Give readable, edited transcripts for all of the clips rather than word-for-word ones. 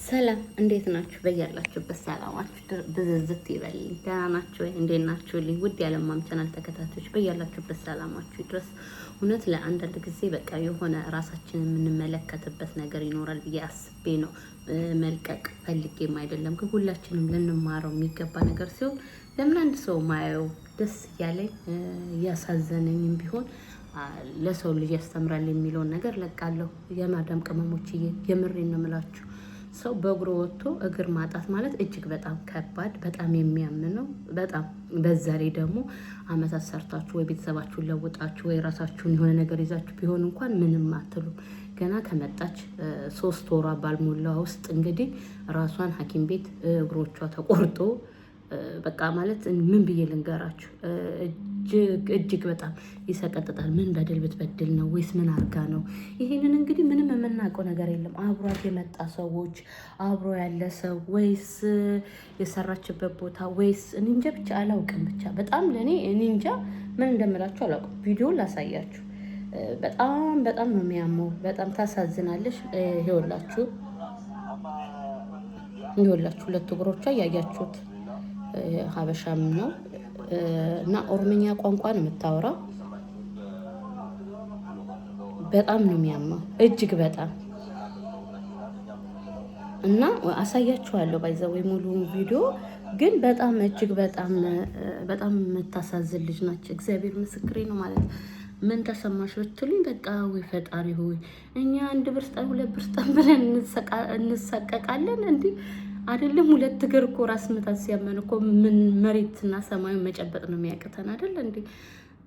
ሰላም እንዴት ናችሁ? በያላችሁበት ሰላማችሁ ብዝዝት ይበልልኝ። ደህና ናችሁ ወይ? እንዴት ናችሁልኝ? ውድ ያለማም ቻናል ተከታታዮች በያላችሁበት ሰላማችሁ ድረስ። እውነት ለአንዳንድ ጊዜ በቃ የሆነ ራሳችንን የምንመለከትበት ነገር ይኖራል ብዬ አስቤ ነው፣ መልቀቅ ፈልጌም አይደለም፣ ግን ሁላችንም ልንማረው የሚገባ ነገር ሲሆን ለምን አንድ ሰው ማየው ደስ እያለኝ እያሳዘነኝም ቢሆን ለሰው ልጅ ያስተምራል የሚለውን ነገር ለቃለሁ። የማዳም ቅመሞችዬ የምሬን ነው የምላችሁ። ሰው በእግሩ ወጥቶ እግር ማጣት ማለት እጅግ በጣም ከባድ፣ በጣም የሚያም ነው። በጣም በዛ ላይ ደግሞ አመታት ሰርታችሁ ወይ ቤተሰባችሁን ለውጣችሁ ወይ ራሳችሁን የሆነ ነገር ይዛችሁ ቢሆን እንኳን ምንም አትሉም። ገና ከመጣች 3 ወሯ ባልሞላ ውስጥ እንግዲህ ራሷን ሐኪም ቤት እግሮቿ ተቆርጦ፣ በቃ ማለት ምን ብዬ ልንገራችሁ? እጅግ እጅግ በጣም ይሰቀጥጣል። ምን በደል ብትበድል ነው ወይስ ምን አርጋ ነው? ይሄንን እንግዲህ ምንም የምናውቀው ነገር የለም። አብሯት የመጣ ሰዎች፣ አብሮ ያለ ሰው፣ ወይስ የሰራችበት ቦታ፣ ወይስ እኔ እንጃ፣ ብቻ አላውቅም። ብቻ በጣም ለእኔ እኔ እንጃ ምን እንደምላችሁ አላውቅም። ቪዲዮ ላሳያችሁ። በጣም በጣም ነው የሚያመው። በጣም ታሳዝናለሽ። ይኸውላችሁ ይኸውላችሁ ሁለት እግሮቿ እያያችሁት ሀበሻም ነው እና ኦሮምኛ ቋንቋ ነው የምታወራው። በጣም ነው የሚያመው እጅግ በጣም። እና አሳያችኋለሁ by the way ሙሉ ቪዲዮ፣ ግን በጣም እጅግ በጣም በጣም የምታሳዝን ልጅ ናቸው። እግዚአብሔር ምስክሬ ነው። ማለት ምን ተሰማሽ ብትሉኝ፣ በቃ ወይ ፈጣሪ ሆይ፣ እኛ አንድ ብር ስጠን ሁለት ብር ስጠን ብለን እንሰቀቃለን። እንዲህ አይደለም፣ ሁለት እግር እኮ ራስ ምታት ሲያመን እኮ ምን መሬትና ሰማዩን መጨበጥ ነው የሚያቅተን፣ አይደል እንዴ?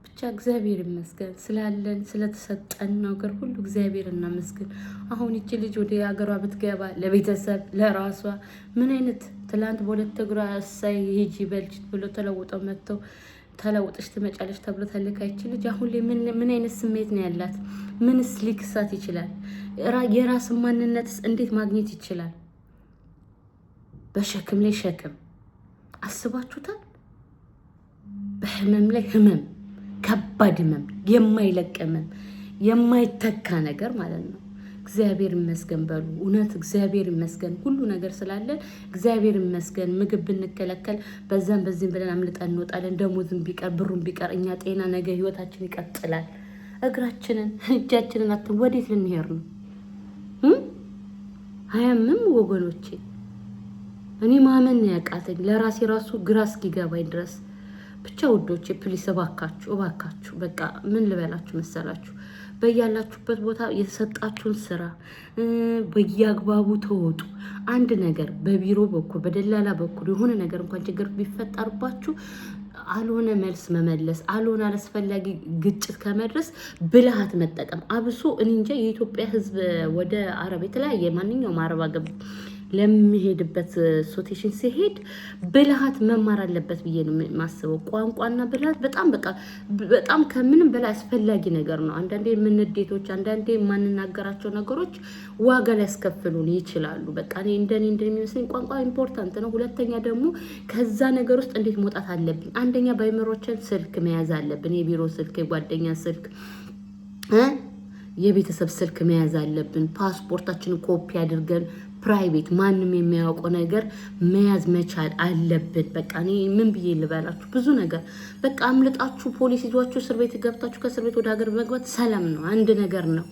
ብቻ እግዚአብሔር ይመስገን ስላለን ስለተሰጠን ነገር ሁሉ እግዚአብሔር እናመስግን። አሁን ይቺ ልጅ ወደ ሀገሯ ብትገባ ለቤተሰብ ለራሷ ምን አይነት፣ ትላንት በሁለት እግሯ እሰይ ሂጂ በልጅ ብሎ ተለውጠው መጥተው ተለውጠሽ ትመጫለሽ ተብሎ ተልካ ይቺ ልጅ አሁን ላይ ምን አይነት ስሜት ነው ያላት? ምንስ ሊክሳት ይችላል? የራስን ማንነትስ እንዴት ማግኘት ይችላል? በሸክም ላይ ሸክም አስባችሁታል? በህመም ላይ ህመም፣ ከባድ ህመም፣ የማይለቅ ህመም፣ የማይተካ ነገር ማለት ነው። እግዚአብሔር ይመስገን በሉ። እውነት እግዚአብሔር ይመስገን ሁሉ ነገር ስላለን እግዚአብሔር ይመስገን። ምግብ ብንከለከል በዛም በዚህም ብለን አምልጠን እንወጣለን። ደሞዝም ቢቀር ብሩም ቢቀር እኛ ጤና፣ ነገ ህይወታችን ይቀጥላል። እግራችንን እጃችንን አጥተን ወዴት ልንሄድ ነው? አያምም ወገኖቼ? እኔ ማመን ያቃተኝ ለራሴ ራሱ ግራ እስኪገባኝ ድረስ። ብቻ ውዶቼ please እባካችሁ እባካችሁ፣ በቃ ምን ልበላችሁ መሰላችሁ፣ በያላችሁበት ቦታ የተሰጣችሁን ስራ በየአግባቡ ተወጡ። አንድ ነገር በቢሮ በኩል በደላላ በኩል የሆነ ነገር እንኳን ችግር ቢፈጠርባችሁ አልሆነ መልስ መመለስ፣ አልሆነ አላስፈላጊ ግጭት ከመድረስ ብልሃት መጠቀም። አብሶ እኔ እንጃ የኢትዮጵያ ሕዝብ ወደ አረብ የተለያየ ማንኛውም አረብ አገር ለሚሄድበት situation ሲሄድ ብልሃት መማር አለበት ብዬ ነው የማስበው። ቋንቋና ብልሃት በጣም በቃ በጣም ከምንም በላይ አስፈላጊ ነገር ነው። አንዳንዴ የምንዴቶች አንዳንዴ የማንናገራቸው ነገሮች ዋጋ ሊያስከፍሉን ይችላሉ። በቃ እኔ እንደኔ እንደሚመስለኝ ቋንቋ important ነው። ሁለተኛ ደግሞ ከዛ ነገር ውስጥ እንዴት መውጣት አለብኝ። አንደኛ በአይምሮችን ስልክ መያዝ አለብን። የቢሮ ስልክ፣ የጓደኛ ስልክ፣ የቤተሰብ ስልክ መያዝ አለብን። ፓስፖርታችንን ኮፒ አድርገን private ማንም የሚያውቀው ነገር መያዝ መቻል አለብን። በቃ እኔ ምን ብዬ ልበላችሁ፣ ብዙ ነገር በቃ አምልጣችሁ ፖሊስ ይዟችሁ እስር ቤት ገብታችሁ ከእስር ቤት ወደ ሀገር መግባት ሰላም ነው፣ አንድ ነገር ነው።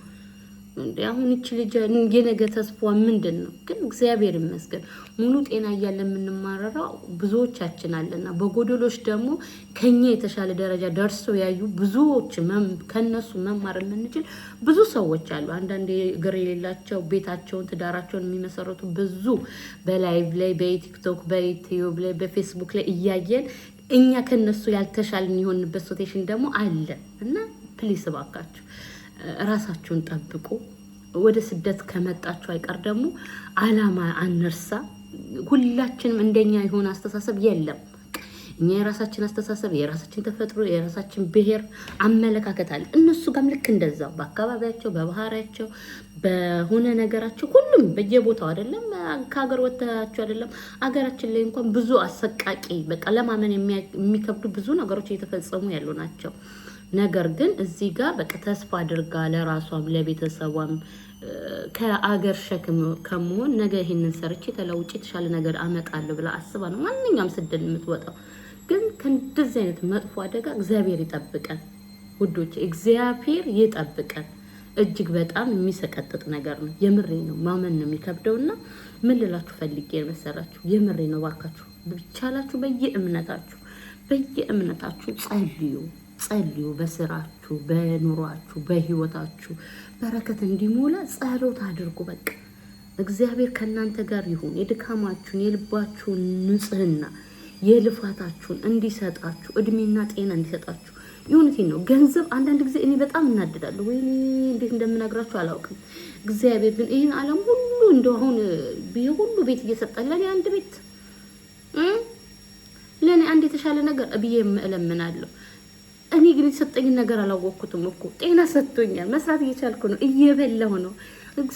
እንዴ አሁን ይቺ ልጅ የነገ ተስፋዋ ምንድን ነው? ግን እግዚአብሔር ይመስገን ሙሉ ጤና እያለ የምንማረራው ብዙዎቻችን አለና በጎደሎች ደግሞ ከኛ የተሻለ ደረጃ ደርሰው ያዩ ብዙዎች፣ ከነሱ መማር የምንችል ብዙ ሰዎች አሉ። አንዳንድ እግር የሌላቸው ቤታቸውን ትዳራቸውን የሚመሰረቱ ብዙ በ live ላይ፣ በቲክቶክ፣ በዩቲዩብ ላይ፣ በፌስቡክ ላይ እያየን እኛ ከነሱ ያልተሻልን የሆንበት situation ደግሞ አለ። እና please እባካችሁ ራሳችሁን ጠብቁ። ወደ ስደት ከመጣችሁ አይቀር ደግሞ አላማ አንርሳ። ሁላችንም እንደኛ የሆነ አስተሳሰብ የለም። እኛ የራሳችን አስተሳሰብ፣ የራሳችን ተፈጥሮ፣ የራሳችን ብሔር አመለካከት አለ። እነሱ ጋርም ልክ እንደዛው በአካባቢያቸው፣ በባህሪያቸው፣ በሆነ ነገራቸው ሁሉም በየቦታው አይደለም፣ ከሀገር ወጥታችሁ አይደለም፣ አገራችን ላይ እንኳን ብዙ አሰቃቂ በቃ ለማመን የሚከብዱ ብዙ ነገሮች እየተፈጸሙ ያሉ ናቸው። ነገር ግን እዚህ ጋር በቃ ተስፋ አድርጋ ለራሷም ለቤተሰቧም ከአገር ሸክም ከመሆን ነገ ይሄንን ሰርቼ ተለውጬ የተሻለ ነገር አመጣለሁ ብላ አስባ ነው ማንኛውም ስደት የምትወጣው። ግን ከእንደዚህ አይነት መጥፎ አደጋ እግዚአብሔር ይጠብቀን ውዶች፣ እግዚአብሔር ይጠብቀን። እጅግ በጣም የሚሰቀጥጥ ነገር ነው። የምሬ ነው። ማመን ነው የሚከብደው። እና ምን ልላችሁ ፈልጌ መሰላችሁ? የምሬ ነው። ባካችሁ ብቻላችሁ በየእምነታችሁ በየእምነታችሁ ጸልዩ፣ ጸልዩ። በስራችሁ፣ በኑሯችሁ፣ በህይወታችሁ በረከት እንዲሞላ ጸሎት አድርጉ። በቃ እግዚአብሔር ከእናንተ ጋር ይሁን። የድካማችሁን የልባችሁን ንጽህና የልፋታችሁን እንዲሰጣችሁ እድሜና ጤና እንዲሰጣችሁ። የእውነቴን ነው። ገንዘብ አንዳንድ ጊዜ እኔ በጣም እናደዳለሁ። ወይኔ እንዴት እንደምነግራችሁ አላውቅም። እግዚአብሔር ግን ይህን ዓለም ሁሉ እንደው አሁን ሁሉ ቤት እየሰጠ ለእኔ አንድ ቤት፣ ለእኔ አንድ የተሻለ ነገር ብዬ እለምናለሁ። እኔ ግን የተሰጠኝን ነገር አላወቅኩትም እኮ። ጤና ሰጥቶኛል። መስራት እየቻልኩ ነው። እየበላሁ ነው።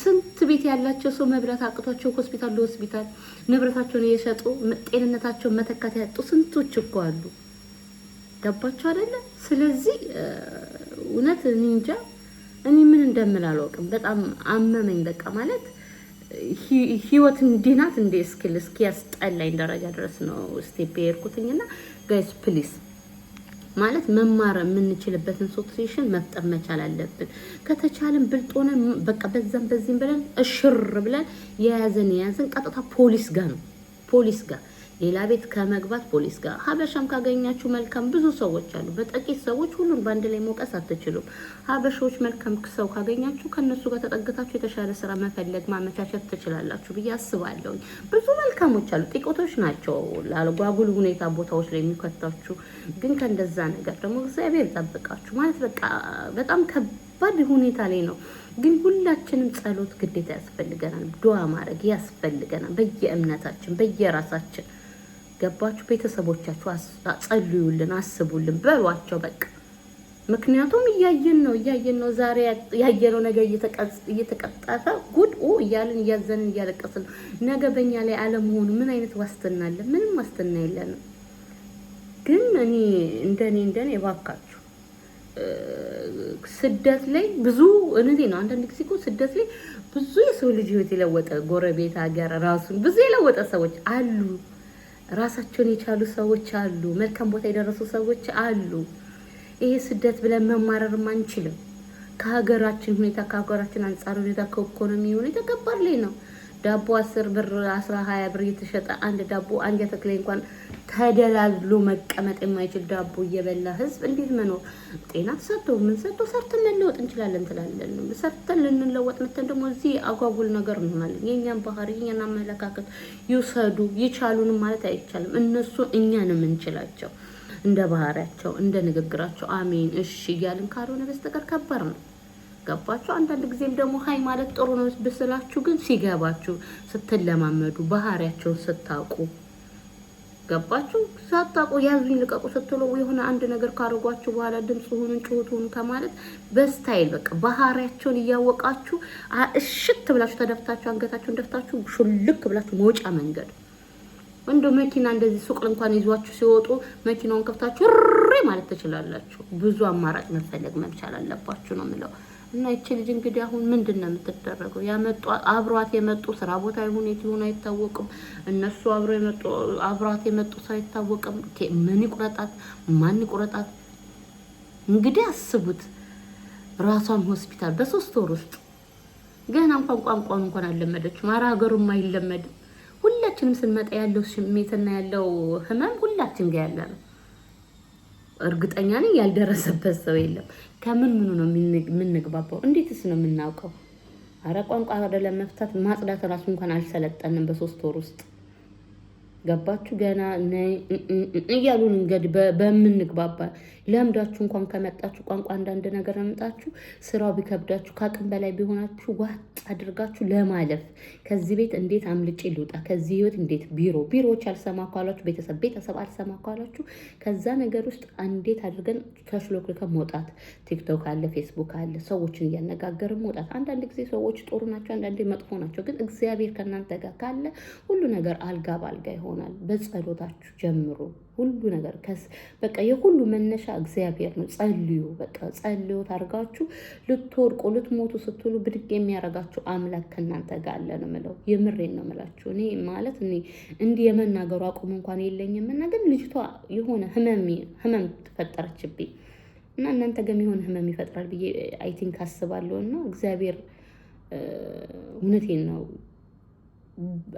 ስንት ቤት ያላቸው ሰው መብላት አቅቷቸው ሆስፒታል ለሆስፒታል ንብረታቸውን እየሸጡ ጤንነታቸውን መተካት ያጡ ስንቶች እኮ አሉ። ገባቸው አይደለ? ስለዚህ እውነት እንጃ እኔ ምን እንደምል አላውቅም። በጣም አመመኝ። በቃ ማለት ህይወት እንዲህ ናት እንዴ እስክል እስኪ ያስጠላኝ ደረጃ ድረስ ነው step የሄድኩትኝና guys please ማለት መማር የምንችልበትን situation መፍጠር መቻል አለብን። ከተቻለን ብልጥ ሆነን በቃ በዛም በዚህም ብለን እሽር ብለን የያዘን የያዘን ቀጥታ ፖሊስ ጋር ነው፣ ፖሊስ ጋር፣ ሌላ ቤት ከመግባት ፖሊስ ጋር። ሀበሻም ካገኛችሁ መልካም፣ ብዙ ሰዎች አሉ። በጥቂት ሰዎች ሁሉን በአንድ ላይ መውቀስ አትችሉም። ሀበሻዎች መልካም ሰው ካገኛችሁ ከእነሱ ጋር ተጠግታችሁ የተሻለ ስራ መፈለግ ማመቻቸት ትችላላችሁ ብዬ አስባለሁ። ብዙ መልካሞች አሉ፣ ጥቂቶች ናቸው ላልጓጉል ሁኔታ ቦታዎች ላይ የሚከታችሁ። ግን ከእንደዛ ነገር ደግሞ እግዚአብሔር ይጠብቃችሁ። ማለት በቃ በጣም ከባድ ሁኔታ ላይ ነው። ግን ሁላችንም ጸሎት ግዴታ ያስፈልገናል። ዱዓ ማድረግ ያስፈልገናል። በየእምነታችን በየራሳችን፣ ገባችሁ? ቤተሰቦቻችሁ ጸልዩልን፣ አስቡልን በሏቸው በቃ። ምክንያቱም እያየን ነው፣ እያየን ነው። ዛሬ ያየነው ነገር እየተቀጠፈ ጉድ እያልን እያዘንን እያለቀስን ነው። ነገ በእኛ ላይ አለመሆኑ ምን አይነት ዋስትና አለ? ምንም ዋስትና የለንም። ግን እኔ እንደኔ እባካችሁ ስደት ላይ ብዙ እውነቴ ነው። አንዳንድ ጊዜ እኮ ስደት ላይ ብዙ የሰው ልጅ ህይወት የለወጠ፣ ጎረቤት ሀገር ራሱን ብዙ የለወጠ ሰዎች አሉ። ራሳቸውን የቻሉ ሰዎች አሉ። መልካም ቦታ የደረሱ ሰዎች አሉ። ይሄ ስደት ብለን መማረርም አንችልም። ከሀገራችን ሁኔታ፣ ከሀገራችን አንጻር ሁኔታ፣ ከኢኮኖሚ ሁኔታ ከባድ ላይ ነው። ዳቦ 10 ብር፣ 10 20 ብር እየተሸጠ፣ አንድ ዳቦ አንድ ላይ እንኳን ተደላድሎ መቀመጥ የማይችል ዳቦ እየበላ ህዝብ እንዴት መኖር፣ ጤና ተሰጥቶ ምን ሰጥቶ ሰርተን መለወጥ እንችላለን ትላለን። ሰርተን ልንለወጥ መተን ደግሞ እዚህ አጓጉል ነገር እንሆናለን። የእኛን ባህሪ የኛን አመለካከት ይውሰዱ፣ ይቻሉንም ማለት አይቻልም። እነሱ እኛንም እንችላቸው እንደ ባህሪያቸው እንደ ንግግራቸው አሜን እሺ እያልን ካልሆነ በስተቀር ከባድ ነው። ገባችሁ? አንዳንድ ጊዜም ደግሞ ሀይ ማለት ጥሩ ነው ብስላችሁ፣ ግን ሲገባችሁ ስትለማመዱ ባህሪያቸውን ስታውቁ፣ ገባችሁ? ሳታውቁ ያዙኝ ልቀቁ ስትሉ የሆነ አንድ ነገር ካደረጓችሁ በኋላ ድምፅ ሁኑን ጩኸት ሁኑ ከማለት በ style በቃ ባህሪያቸውን እያወቃችሁ እሽት ብላችሁ ተደፍታችሁ አንገታችሁን ደፍታችሁ ሹልክ ብላችሁ መውጫ መንገድ፣ እንደ መኪና እንደዚህ ሱቅ እንኳን ይዟችሁ ሲወጡ መኪናውን ከፍታችሁ እሪ ማለት ትችላላችሁ። ብዙ አማራጭ መፈለግ መቻል አለባችሁ ነው የምለው። እና ይቺ ልጅ እንግዲህ አሁን ምንድን ነው የምትደረገው? ያመጡ አብሯት የመጡ ስራ ቦታ ይሁን የት ይሁን አይታወቅም። እነሱ አብሮ የመጡ አብሯት የመጡ ሰው አይታወቅም። ምን ይቁረጣት? ማን ይቁረጣት? እንግዲህ አስቡት። ራሷን ሆስፒታል በ3 ወር ውስጥ፣ ገና እንኳን ቋንቋውን እንኳን አልለመደችም። ኧረ ሀገሩም አይለመድም። ሁላችንም ስንመጣ ያለው ስሜትና ያለው ህመም ሁላችን ጋር ያለ ነው። እርግጠኛ ነኝ ያልደረሰበት ሰው የለም። ከምን ምኑ ነው የምንግባባው? እንዴትስ ነው የምናውቀው? አረ ቋንቋ አይደለም መፍታት ማጽዳት እራሱ እንኳን አልሰለጠንም በ3 ወር ውስጥ፣ ገባችሁ? ገና እያሉን እንግዲህ በምንግባባ ለምዳችሁ እንኳን ከመጣችሁ ቋንቋ አንዳንድ ነገር መምጣችሁ ስራው ቢከብዳችሁ ከአቅም በላይ ቢሆናችሁ ዋጥ አድርጋችሁ ለማለፍ፣ ከዚህ ቤት እንዴት አምልጬ ልውጣ፣ ከዚህ ህይወት እንዴት ቢሮዎች አልሰማ ካሏችሁ፣ ቤተሰብ አልሰማ ካሏችሁ ከዛ ነገር ውስጥ እንዴት አድርገን ተሽሎክልከን መውጣት፣ ቲክቶክ አለ፣ ፌስቡክ አለ፣ ሰዎችን እያነጋገርን መውጣት። አንዳንድ ጊዜ ሰዎች ጥሩ ናቸው፣ አንዳንዴ መጥፎ ናቸው። ግን እግዚአብሔር ከእናንተ ጋር ካለ ሁሉ ነገር አልጋ ባልጋ ይሆናል። በጸሎታችሁ ጀምሩ። ሁሉ ነገር በቃ የሁሉ መነሻ እግዚአብሔር ነው። ጸልዩ፣ በቃ ጸልዩ ታርጋችሁ ልትወድቁ ልትሞቱ ስትሉ ብድግ የሚያደርጋችሁ አምላክ ከእናንተ ጋር አለ ነው የምለው። የምሬን ነው የምላችሁ። እኔ ማለት እኔ እንዲህ የመናገሩ አቁም እንኳን የለኝም እና ግን ልጅቷ የሆነ ህመም ተፈጠረችብኝ እና እናንተ ጋርም የሆነ ህመም ይፈጥራል ብዬ I think አስባለሁ። እና እግዚአብሔር፣ እውነቴን ነው፣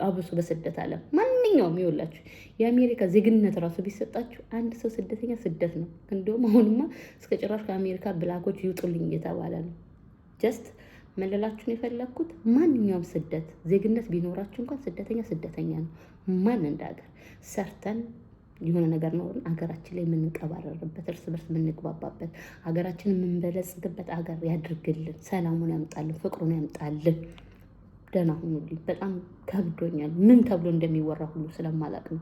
አብሶ በስደት ዓለም ማንኛውም ይኸውላችሁ የአሜሪካ ዜግነት ራሱ ቢሰጣችሁ አንድ ሰው ስደተኛ ስደት ነው። እንዲሁም አሁንማ እስከ ጭራሽ ከአሜሪካ black ኦች ይውጡልኝ እየተባለ ነው። Just መለላችሁን የፈለግኩት ማንኛውም ስደት ዜግነት ቢኖራችሁ እንኳን ስደተኛ ስደተኛ ነው። ማን እንደ ሀገር ሰርተን የሆነ ነገር ኖርን ሀገራችን ላይ የምንቀባረርበት፣ እርስ በርስ የምንግባባበት፣ ሀገራችን የምንበለጽግበት ሀገር ያድርግልን። ሰላሙን ያምጣልን፣ ፍቅሩን ያምጣልን። ደህና ሁኑልኝ። በጣም ከብዶኛል። ምን ተብሎ እንደሚወራ ሁሉ ስለማላቅ ነው።